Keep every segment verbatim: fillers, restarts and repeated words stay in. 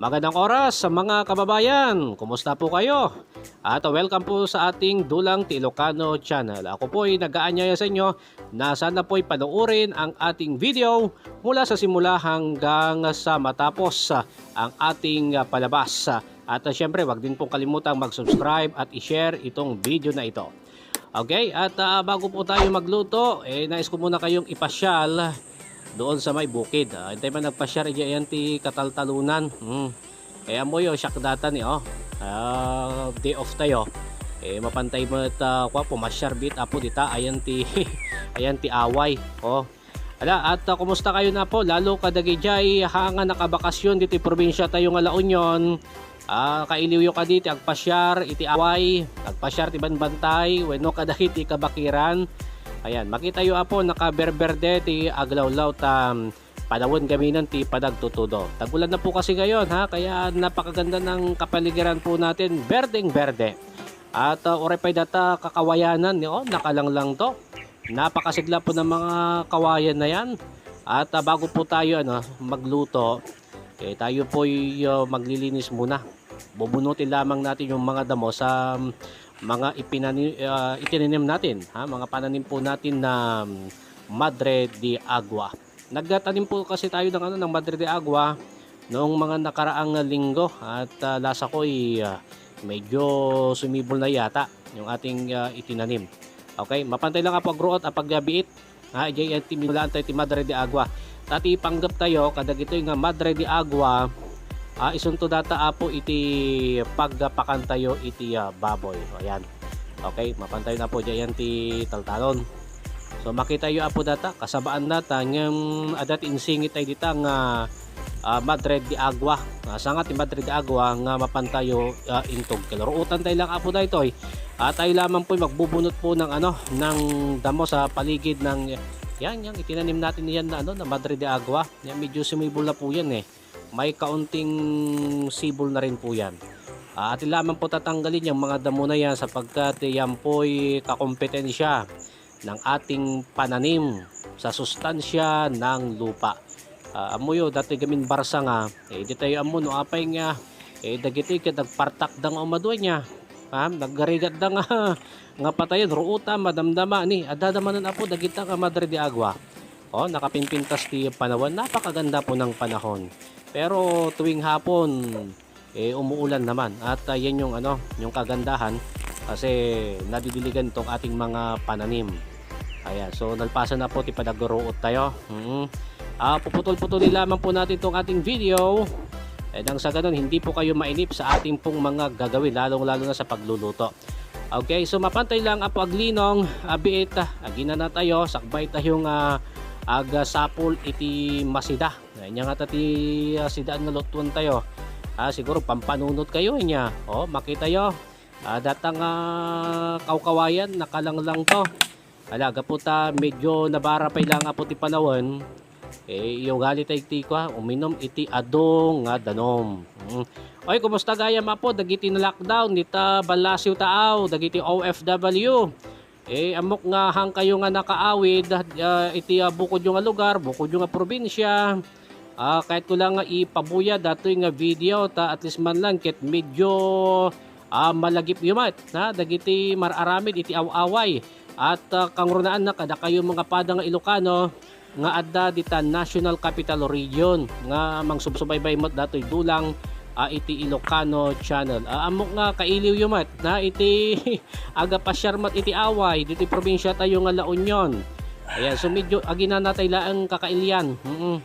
Magandang oras sa mga kababayan. Kumusta po kayo? At welcome po sa ating Dulang ti Ilocano channel. Ako po ay nag-aanyaya sa inyo na sana po'y panoorin ang ating video mula sa simula hanggang sa matapos, ah, ang ating, ah, palabas. At, ah, syempre, wag din pong kalimutang mag-subscribe at i-share itong video na ito. Okay, at, ah, bago po tayo magluto, eh, nais ko muna kayong ipasyal doon sa may bukid. Ah, intay man nagpasyar, iya yan ti kataltalunan. Hmm. Eh, amoyo, siak data ni, oh. Ah, day off tayo. Eh, mapantay met, ah, kwa, pumasyar bit, apo dita, ayan ti, ayan ti away. Oh. Ala, at, ah, kumusta kayo na po? Lalo kadagijay, ha, nga nakabakasyon dito'y probinsya tayo nga La Union. Ah, kailiwyo kadi ti agpasyar iti away, agpasyar ti banbantay, wenno kadagiti kabakiran. Ayan, makitayo, apo, nakaberberde ti aglawlaw ta, mm, panawen gaminen ti panagtutudo. Tag-ulan na po kasi ngayon, ha, kaya napakaganda ng kapaligiran po natin, berdeng-berde. At, ah, uray pay data kakawayanan, ni, oh, nakalanglang to. Napakasigla po ng mga kawayan na yan. At, ah, bago po tayo, ano, magluto, eh, tayo po'y, ah, maglilinis muna. Bubunutin lamang natin yung mga damo sa, mm, mga ipinani-, ah, itinanim natin, ha, mga pananim po natin na, mm, Madre de Agua. Nagtanim po kasi tayo ng, ano, ng Madre de Agua noong mga nakaraang linggo at, ah, lasa ko'y, ah, medyo sumibol na yata yung ating, ah, itinanim. Okay, mapantay lang, apo, agruot, apagbiit. Ha, ijay ti mimulaan tayo ti Madre de Agua. Ta ti ipanggep tayo kadagitoy nga Madre de Agua, ah, isunto data, apo, iti pagpakan tayo iti, ah, baboy. O, ayan. Okay, mapantayo na po diyan ti taltalon. So, makitayo, apo, data, kasabaan data, ngem adda ti insingit tayo dita nga, ah, Madre de Agua. Ah, sanga ti Madre de Agua nga mapantayo, ah, intugkel. Ruutan tayo lang, apo, daytoy. Ah, tayo lamang po magbubunot po ng, ano, ng damo sa paligid ng, yan, yan, itinanim natin yan na, ano, na Madre de Agua. Yan, medyo sumibol na po yan, eh. May kaunting sibol na rin po yan. Ah, atin lamang po tatanggalin yung mga damo na yan sapagkat yan po'y kakompetensya ng ating pananim sa sustansya ng lupa. Ah, amoyo, dati gamin barsa nga, eh, di tayo ammo no apay nga, eh, dagiti ket nagpartakda nga umadua niya. Ha? Naggarigatda nga, nga patayen, ruuta, madamdama, ni, adda manen, apo, dagita nga Madre de Agua. Oh, nakapimpintas ti panawen, napakaganda po ng panahon. Pero tuwing hapon, eh, umuulan naman. At, ah, yan yung, ano, yung kagandahan kasi nadidiligan itong ating mga pananim. Ayan, so nalpasan na po ti panagruruot tayo. Mm. Ah, puputol-putulin lamang po natin itong ating video. Eh, nang sa ganun, hindi po kayo mainip sa ating pong mga gagawin, lalong-lalo na sa pagluluto. Okay, so mapantay lang, apo, aglinong, abiit, ah, aginana tayo, sakbay tayo nga agasapol iti masida. Anya nga ta ti, ah, sidaan nga lutuen tayo. Ah, siguro pampanunot kayo, anya. Oh, makitayo. Ah, datang, ah, kawkawayan, nakalanglang to. Ala, gapu ta medyo nabara pay lang, apo, ti panawen. Eh, iugali tayo ti kua, uminom iti adu nga danum. Mm. Oy, kumusta gayam, apo, dagiti na-lockdown dita Balasiw taaw, dagiti O F W? Eh, ammok nga hangkayo nga nakaawid, ah, iti, ah, bukodyo nga lugar, bukodyo nga probinsya. Ah, kayatko lang nga ipabuya datoy nga video ta at least man lang ket medyo, ah, malagipyo met, ha, dagiti mar-aramid iti aw-away. At, ah, kangrunaan na kadakayo nga pada nga Ilocano, nga adda dita National Capital Region nga mangsubsubaybay met datoy dulang, ah, iti Ilocano Channel. Ah, ammok nga kailiwyo met na iti agapasiar met iti away ditoy probinsya tayo nga La Union. Ayan, so medyo aginana tay laeng kakailian. Mm.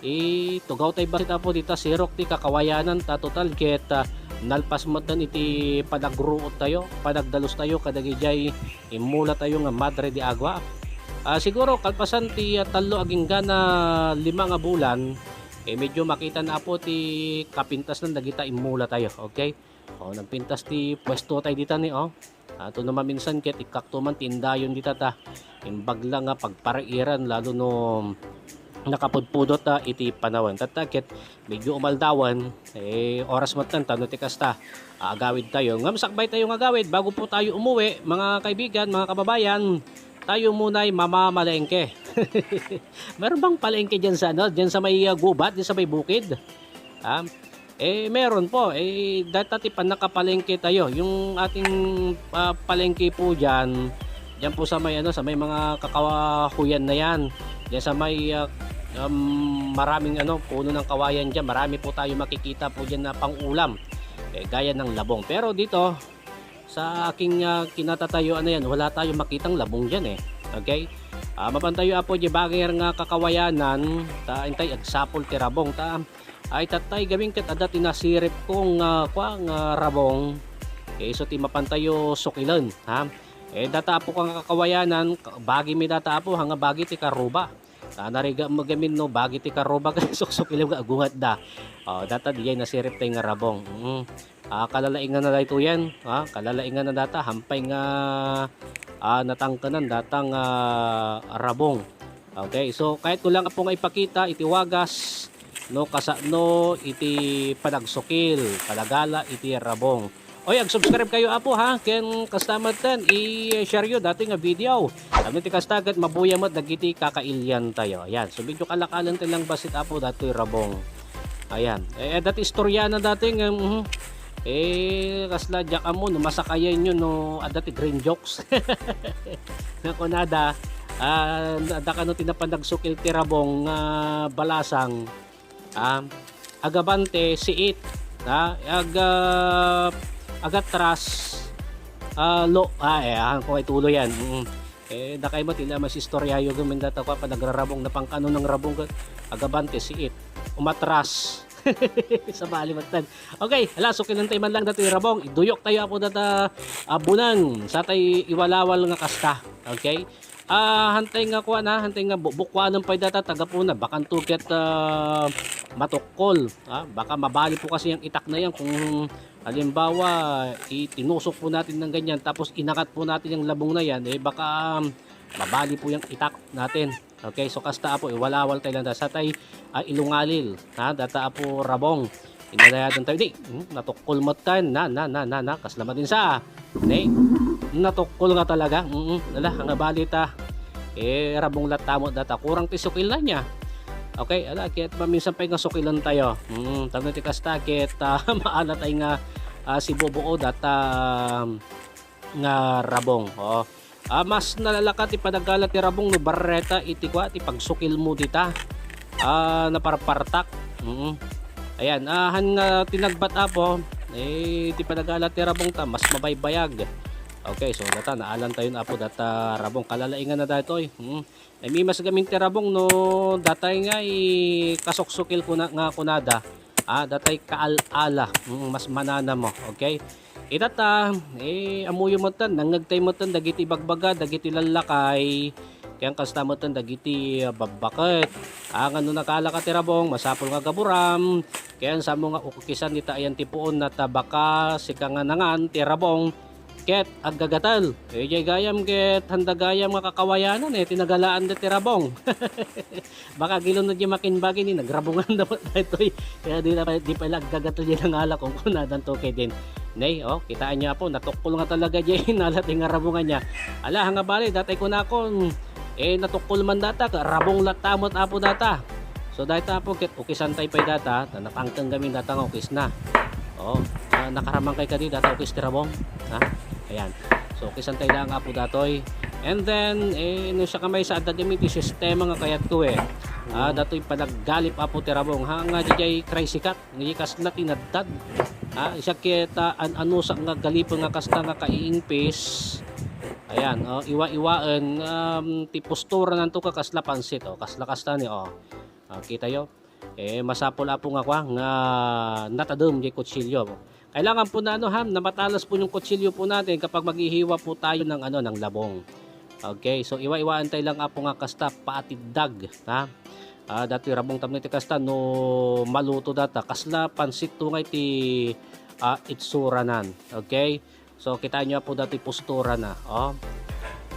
Itugaw tay bassit, apo, dita sirok ti kakawayanan ta total ket, ah, nalpas met iti panagruot tayo, panagdalus tayo kadagijay immula tayo nga Madre de Agua. Ah, siguro kalpasan ti, ah, tallo agingga na lima nga bulan, eh, medyo makita na, apo, ti kapintas na dagita immula tayo, okay? Oh, nagpintas ti puesto tayo dita ni, oh. Ato no maminsan ket ikkakto man ti indayon dita ta. Imbag la nga pagpariiran lalo no nakapudpudot ta iti panawen. Tatta ket medyo umaldawan, eh, oras met ta no ti kasta, agawid tayo. Ngem sakbay tayo nga agawid, bago po tayo umuwi, mga kaibigan, mga kababayan, tayo muna'y mamamalengke. Meron bang palengke diyan sa, ano, diyan sa may, ah, gubat, diyan sa may bukid? Ah, Eh, meron po. Eh, data ti pannakapalengke tayo. Yung ating, ah, palengke po diyan, diyan po sa may ano, sa may mga kakahuyan na 'yan. Diyan sa may, ah, um, maraming ano, puno ng kawayan diyan. Marami po tayo makikita po diyan na pang-ulam. Eh, gaya ng labong. Pero dito, sa aking, ah, kinatatayuan na 'yan, wala tayong makitang labong diyan, eh. Okay? Ah, mapan tayo, apo, di bagay nga kakawayanan, ta intay agsapol ti rabong, ta ay, tatay, gamin ket adda ti nasirip ko nga, kua, nga rabong. Eh, isu ti mapan tayo sukilen, ha? Eh, data, apo, nga kakawayanan, ka-, bagi mi data, apo, ha, nga bagi ti karuba. Ta narigat mo gamin no, bagi ti karuba ket suksukilem nga agungatda. Oh, data diay nasirip tay nga rabong. Mm. Ah, kalalaingan na daytoyen, ha? Kalalaingan na data, hampay nga, ah, natangkenan data nga rabong. Okay, so kayatko lang, apo, nga ipakita iti wagas, no, kasano iti panagsukil, panagala iti rabong. Oy, ag-subscribe kayo, apo, ha? Ken kasta metten, i-share yo datoy nga video. Tapno ti kasta ket mabuya met dagiti kakailian tayo. Ayan, so medyo kalakalen ti lang bassit, apo, datoy rabong. Ayan. Eh, adda ti istorya na dati nga, mhm. Eh, kasla, diak ammo no masakayan yo no adda ti green jokes. Nga kunada, ah, adda kano ti napanagsukil ti rabong nga balasang, ah, agabante, siit, ah, ag-, ah, agatras, ah, lo-, ah, eh, ah, kung ituloy yan. Mm. Eh, dakay met, ila masistoryayo gamin data, kua, panagrarabong, napangkano ng rabong, agabante, siit, umatras. Sabali metten. Okay, ala, sukilen tayo man lang datoy rabong. Iduyok tayo, apo, data, ah, bunang. Sa tay iwalawal nga kasta. Okay? Ah, hantay nga, kua, na, hantay nga bu-, bukwanen pay data, tagapuna. Bakanto ket, ah, matukkol. Ah, baka mabali po kasi yung itak na yan kung halimbawa, itinusok po natin ng ganyan, tapos inangat po natin yung labong na yan, eh, baka, um, mabali po yung itak natin. Okay, so kasta, apo, iwalawal tayo lang da. Sa tay, ah, ilungalil, ha, data, apo, rabong. Inalayadan tayo, di, hmm, natukkol metten, na, na, na, na, na, kasla matin sa, ne, natukkol nga talaga, mm, ala, nga bali ta, eh, rabong latta met data, kurang ti sukil na niya. Okay, ala, ket maminsan pay nga sukilen tayo. Mm, tapno ti kasta, ket, ah, maala tay nga, ah, sibubuo data, um, nga rabong. Oo. Ah, mas nalalaka ti panagala ti rabong no barreta iti, kua, ti pagsukil mo dita. Ah, naparpartak. Mm. Ayan, ah, han nga tinagbat, apo, eh, ti panagala ti rabong ta, mas mabaybayag. Okay, so data, naalan tayo, apo, data rabong, kalalaingan na daytoy. Mm. Namimas gamin ti rabong no datay nga i-, kasuksukil kuna-, nga kunada. Ah, datay kaal-ala. Mm, mas mananamo. Okay? Ita ta, eh, ammoyo metten, nangngegtay metten dagiti ibagbaga, dagiti lallakay, ken kasta metten dagiti, ah, babbaket. Ah, nga no nakalaka ti rabong, masapul nga gaburam, ken samo nga ukisan dita ayan ti puon na ta baka sika nga nangan ti rabong, ket aggagatel. Eh, jay gayam ket handa gayam nga kakawayanan, eh, tinagalaan da ti rabong. Baka gilon na di makinbagi ni nagrabungan dapat daytoy. Kaya di na, di pala aggagatel di nangala kung kunadan to kay din. Nay, oh, kitaan niya po, natukkol nga talaga di nala ti nga rabungan niya. Ala, nga bali, datay ko na ako, eh, natukkol man data, rabong latta met apo data. So, dayta apo, ket ukisan tay pay data, ta napangteng gamin data nga ukis na. Oh, ah, nakaramang kay kadi data ukis ti rabong. Ha? Ayan. So, ukisan tay lang apo datoy. And then, eh, no siya kamay sa adda dimi ti sistema nga kayat ko, eh. Ah, datoy panaggalip apo ti rabong. Ha, nga di jay crazy cat, nga di kasla tinaddad. Ha, siya ket, ah, an-, anusak nga galipen nga kasta nga kaiingpis. Ayan, oh, iwa-iwaen, um, ti postura nanto ka kasla pansit, oh, kasla kasta ni, oh. Ah, kita yo? Eh, masapul apo nga kwa, nga natadem jay kutsilyo. Kailangan po na ano, ha, na matalas po yung kutsilyo po natin kapag maghihiwa po tayo ng ano, ng labong. Okay, so iwa-iwaan tayo lang apo nga kasta paatiddag, ha? Ah, datoy rabong tapno ti kasta no maluto data, kasla pansit to nga iti, ah, itsuranan. Okay? So, kitaan nyo po datoy postura na, oh.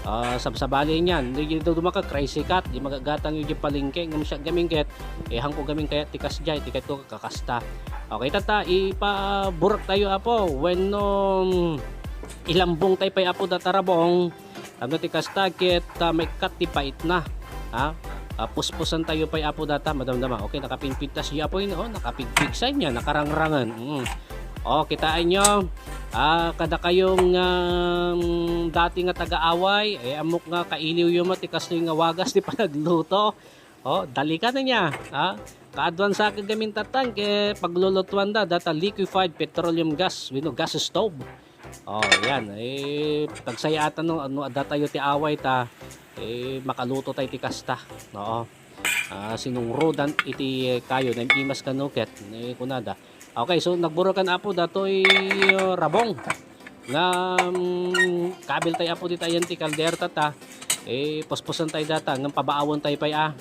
Ah, sabsabali niyan. Di, di, dumaka, crazy cat. Di magagatang yung di palengke. Ngem siya gamin ket, eh, hangko gamin kaya ti kasdiay, ti kayat ko kakasta. Okay, tata, ipaburek tayo, apo. Wenno, mm, ilambong tayo pay, apo, data rabong. Tapno ti kasta ket, ah, maikkat ti pait na. Ha? Ah, puspusan tayo pay, Apo, data, madamdama. Okay, nakapinpintas di Apo, yun, oh, nakapigpigsa niya, nakarangrangan. Mm. Oh, kitaen nyo, ah, kada kayong, um, dati nga taga-away, eh, ammok nga kailiw yo met ti kastoy nga wagas ti panagluto. Oh, dalikan na niya, ha? Kaaduan sa kagamin tatang, ket paglulutuan da, data liquefied petroleum gas, wenno gas stove. Oh, yan. Eh, tagsayaatan no, no, adda tayo ti away ta, eh, makaluto tayo ti kasta. Oo. Ah, sinungrudan iti kayo, naimas kano ket, eh, kunada. Okay, so nagburukan, Apo, datoy, uh, rabong. Nga, mm, kabil tayo, Apo, dita yan ti kalderta ta. Eh, puspusan tayo data, ngem pabaawan tayo pay, ah.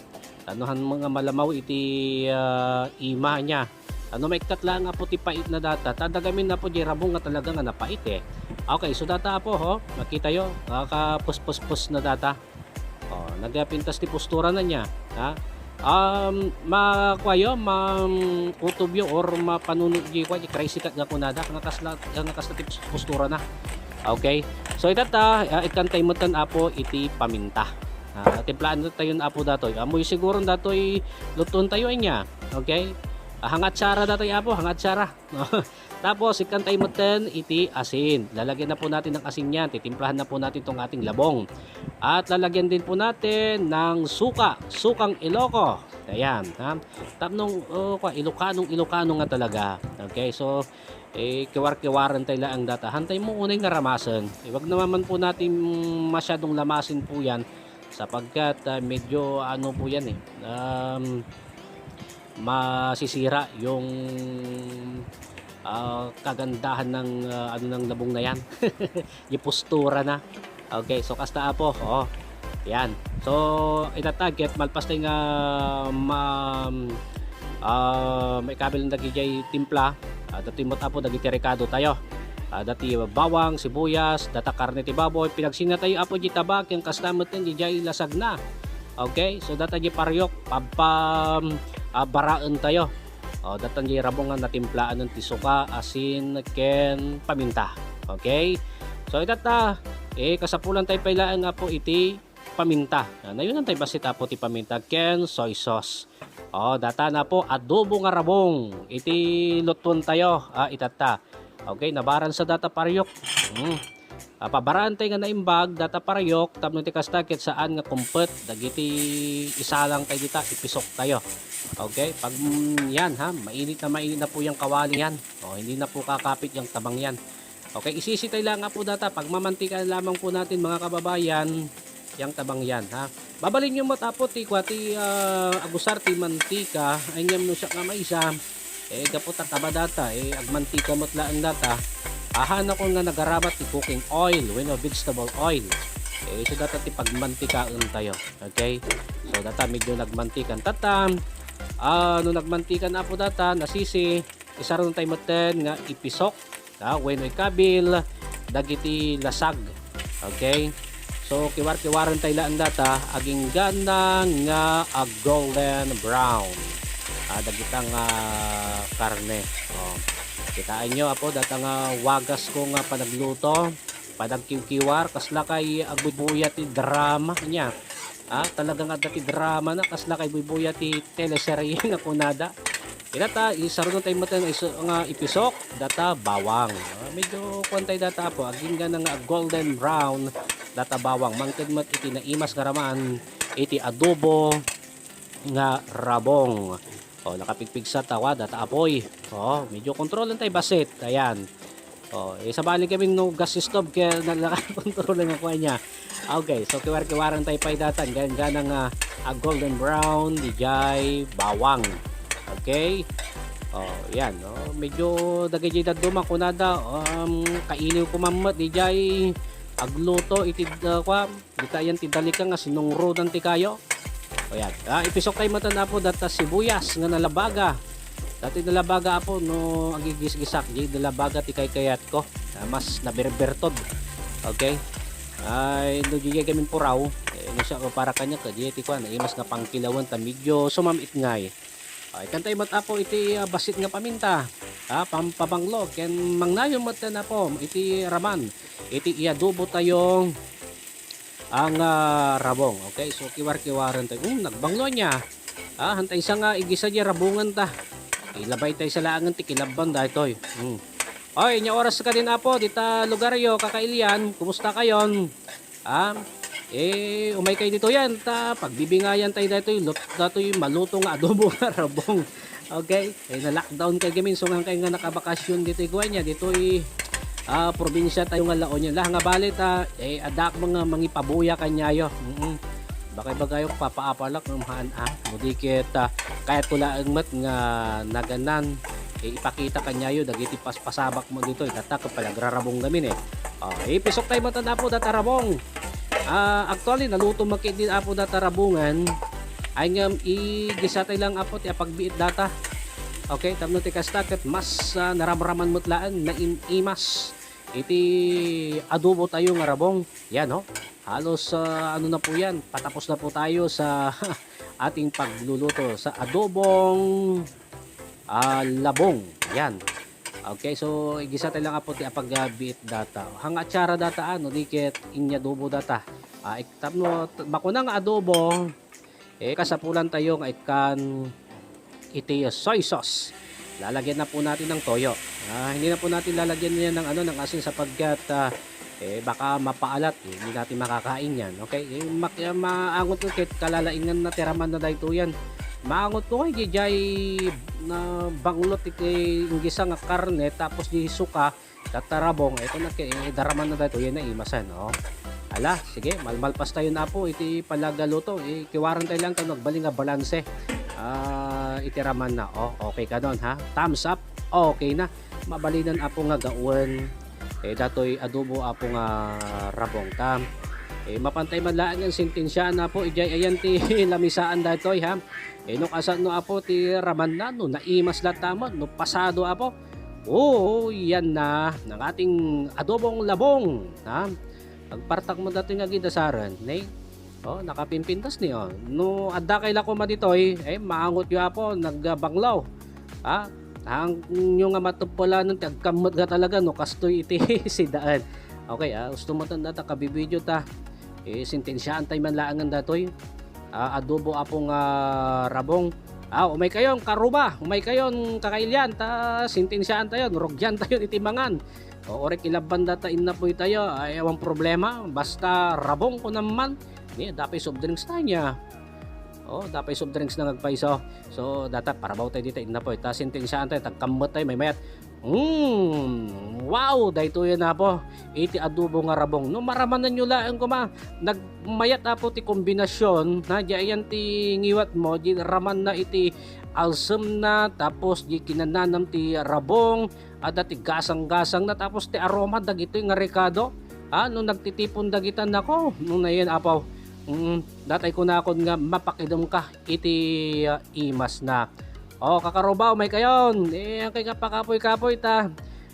Ano han mga malamaw iti, ah, ima niya. Ano maikkat lang, Apo, ti pait na data. Ta dagamin, Apo, di rabong nga talaga nga napait, eh. Okay, so data, Apo, ho, makita yo, nakapuspuspus na data. Oh, nagapintas ti postura na niya, ha? Um, makuayo, ma-, utob yo or mapanunot di kua, di crazy cat nga kunada, nga kasla, nga kasla ti postura na. Okay? So, itata, ah, ikkan tayo metten, Apo, iti paminta. Ah, timplaan tayo, Apo, datoy. Amoy siguro datoy lutuan tayo, inya. Okay? Ah, hangat sara datoy, Apo, hangat sara. Tapos, ikkan tayo metten iti asin. Lalagyan na po natin ng asin yan. Titimplahan na po natin itong ating labong. At lalagyan din po natin ng suka, sukang Iloko. Ayan, ha? Tapnong, oh, kwa, Ilokanong Ilokano nga talaga. Okay, so, eh, kiwar-kiwaran tayo lang data. Hantay mo unay nga ramasen. Iwag naman po natin masyadong lamasin po yan sapagkat, ah, medyo ano po yan eh. Um, masisira yung, ah, kagandahan ng, ah, ano, ng labong na yan. Yung postura na. Okay, so kasta, Apo, oh. Yan. So, itata ket malpas tayo nga ma-, ah, maikabil ng dagijay timpla. Ah, dati met, Apo, dagiti rekado tayo. Ah, dati bawang, sibuyas, data karne ti baboy. Pinagsinna tayo, Apo, di tabak, yung kasta met yung di jay lasag na. Okay? So, data di paryok, pagpa-, ah, baraen tayo. Oh, datan di rabong nga natimplaan ti suka, asin, ken paminta. Okay? So, itata, eh, kasapulan tayo pay laeng, Apo, iti paminta. Ah, nayunan tayo bassit, Apo, ti paminta ken soy sauce. Oh, data na, Apo, adobo nga rabong. Iti lutuan tayo, ah, itata. Okay, nabaran sa data paryok. Hmm. Ah, pabaraan tayo nga naimbag, data parayok, tapno ti kasta ket saan nga kumpet, dagiti isalang tayo dita, ipisok tayo. Okay? Pag, mm, yan, ha, mainit na mainit na po yung kawali yan. O, hindi na po kakapit yung tabang yan. Okay, isisi tayo lang nga po data. Pagmamantika lamang po natin, mga kababayan, yung tabang yan, ha. Babalin nyo met, Apo, ti kua ti, ah, agusar ti mantika, ay niyam no siak nga maysa, eh, gapu ta kaba data, eh, agmantika met laeng data. Ahanakon nga nagarabat ti cooking oil, wenno vegetable oil. Eh, so data ti pagmantikaen tayo. Okay? So data medyo nagmantikan. Tata, ah, no nagmantikan, Apo, data, nasisi, isaro tayo metten nga ipisok, ah, wenno ikabil dagiti lasag. Okay? So, kiwar-kiwaren tayo laeng data, aginggana nga a golden brown. Ah, dagita nga karne. Oh. Kitaan nyo, Apo, data nga wagas ko nga panagluto, panagkiwkiwar, kasla kay agbuybuya ti drama niya. Ah, talaga nga dati drama na, kasla kay buybuya ti teleserye nga kunada. Itata, isaro tayo metten nga isu-, nga ipisok, data bawang. Ah, medyo kuwan tayo data, Apo, aginggana nga golden brown, data bawang. Mangted met iti naimas nga raman, iti adobo nga rabong. O, nakapigpigsa tawa, data apoy. O, medyo kontrolan tayo, basit. Ayan. O, eh, sabali kami no gas stove, kaya nalakakontrol nga kuha niya. Okay, so kiwar-kiwaran tayo pay datan. Ganyan, ganyan nga, ah, golden brown, dijay, bawang. Okay? O, yan. O, medyo dagiti dadduma, kunada, um, kailiw ko mammet, dijay, agluto, iti, ah, kwa, dita yan ti dalika nga sinungrudan ti kayo. O yan. Ah, ipisok tayo metten, Apo, data sibuyas nga nalabaga. Dati nalabaga, Apo, no agigisgisak, di nalabaga ti kaykayat ko. Ah, mas naberbertod. Okay? Ay, no di gamin puraw, eh, no siya, para kanya ka, di ti kwan, eh, mas nga pangkilawan ta medyo sumamit ngay. Ay, ikkan tayo met, Apo, iti, ah, basit nga paminta. Ah, pampabanglo, ken mangnayon metten, Apo, iti raman. Iti iadobo tayo ang, ah, rabong. Okay, so kiwar-kiwaren tayo. Hmm, nagbanglo niya. Ah, hantay sa nga igisa diay rabongan ta. Ilabay tayo sa laangan ti kilabban daytoy. Hmm. Oy, nya oras ka din, Apo, dita lugaryo, kakailian, kumusta kayon? Ah, eh, umay kayo ditoyan, ta pagbibingayan tayo daytoy, lut-, daytoy maluto nga adobo nga rabong. Okay? Eh, na-lockdown kayo gamin, so nga kayo nga nakabakasyon ditoy kuwan niya, ditoy, ah, probinsya tayo nga La Union. Lah nga bali ta, eh, adda mga mangipabuya kanyayo. Mm. Bagay-bagayo, papaapalak ng haan, ah. Mudikit, ah, kayat ko laeng met nga naganan, eh, ipakita kanyayo, dagiti paspasabak mo ditoy, data ket palagrarabong gamin, eh. Ah, ipisok tayo matan, Apo, data rabong. Ah, actually, naluto man ket din, Apo, data rabongan. Ay ngem, igisa tayo lang, Apo, ti apagbiit data. Okay, tapno ti kasta ket mas, ah, naramraman met laeng, naim-imas iti adobo tayo nga rabong. Yan, no? Halos, ah, ano na po yan, patapos na po tayo sa ating pagluluto sa adobong, ah, labong. Yan. Okay, so igisa tayo lang, Apo, ti apagbiit data. Hanga atsara data, ano, di ket inyadobo data. Ah, ik-, tapno, t-, bakuna nga adobo, eh, kasapulan tayo nga ikkan iti soy sauce. Lalagyan na po natin ng toyo. Ah, hindi na po natin lalagyan yan ng, ano, ng asin sapagkat, ah, eh, baka mapaalat. Eh, hindi natin makakain yan. Okay? Eh, mak-, eh, maangot ko ket kalalaingan na ti ramanna daytoy yan. Maangot ko kay jay na banglot iti inggisa nga karne tapos di suka, tatarabong, ito na, eh, daramanna daytoy, yan na imasan, oh. Ala, sige, malmalpas tayo na po, iti palagaluto, eh, kiwaran tayo lang kung nagbaling nga balanse. Ah, iti ramanna, oh, okay kanon, ha? Thumbs up, okay na. Mabalinan, Apo, nga gauen. Eh, datoy adobo, Apo, nga rabong ta. Eh, mapantay man laeng nga sentensiaan, Apo, ijay ayan ti lamisaan daytoy, ha? Eh, no kasano, Apo, ti ramanna, no naimas latta met, no pasado, Apo. Oo, yan na, ng ating adobong labong, ha? Agpartak mo datoy nga gidasaren, ne? Oh, nakapimpintas ni, oh. No, adda kay la koma ditoy, eh, maangotyo, Apo, nagbanglaw. Ha? Ang inyo nga matupalanan, ti agkammet nga talaga, no, kastoy iti sidaen. Okay, ah, gusto mo tanda ta, kabibideo ta. Eh, sentensiaan tayo man laangan datoy. Ah, adobo, Apo, nga rabong. Ah, umay kayon, karuba, umay kayon, kakailian, ta sentensiaan tayo, rugyan tayo iti mangan. O, orek ilabban data innapoy tayo, ay, awan problema, basta rabong ko naman. Ni, dapay soft drinks tayo niya. Oh, dapay soft drinks na nagpaiso. So, data, parabaw tayo dito, innapoy. Ta sentensiaan tayo, tagkammet tayo, may mayat. Mm, wow, daytoy na po. Iti adobo nga rabong. No, maramannyo laeng koma, nagmayat, Apo, ti kombinasyon, na, di ayan ti ngiwat mo, di ramanna iti alsem na, tapos di kinananam ti rabong, adda ti gasang-gasang na, tapos ti aroma dagitoy nga rekado. Ha, no nagtitipon dagita, nako, no nayen, Apo. Mm, datay kunakon nga mapakidem ka iti, ah, imas na. O, kakaruba, umay kayon. Eh, ang kay kapakapoy-kapoy ta.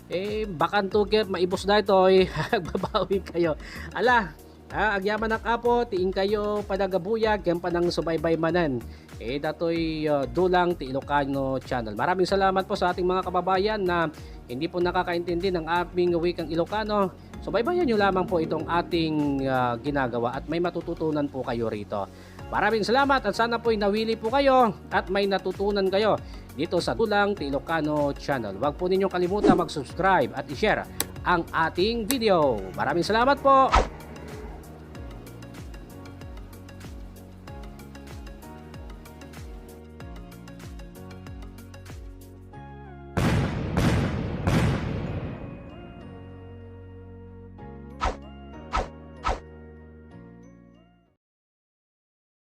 Eh, bakanto ket maibus daytoy. Agbabawi kayo. Ala, ah, agyamanak, Apo, ti inkayo panagabuyag ken panangsubaybay manen. Eh, datoy, ah, dulang ti Ilocano Channel. Maraming salamat po sa ating mga kababayan na hindi po nakakaintindi ng aming wikang Ilocano. Subaybayan nyo lamang po itong ating, ah, ginagawa at may matututunan po kayo rito. Maraming salamat at sana po'y nawili po kayo at may natutunan kayo dito sa Dulang ti Ilocano Channel. Huwag po ninyong kalimutan mag-subscribe at i-share ang ating video. Maraming salamat po!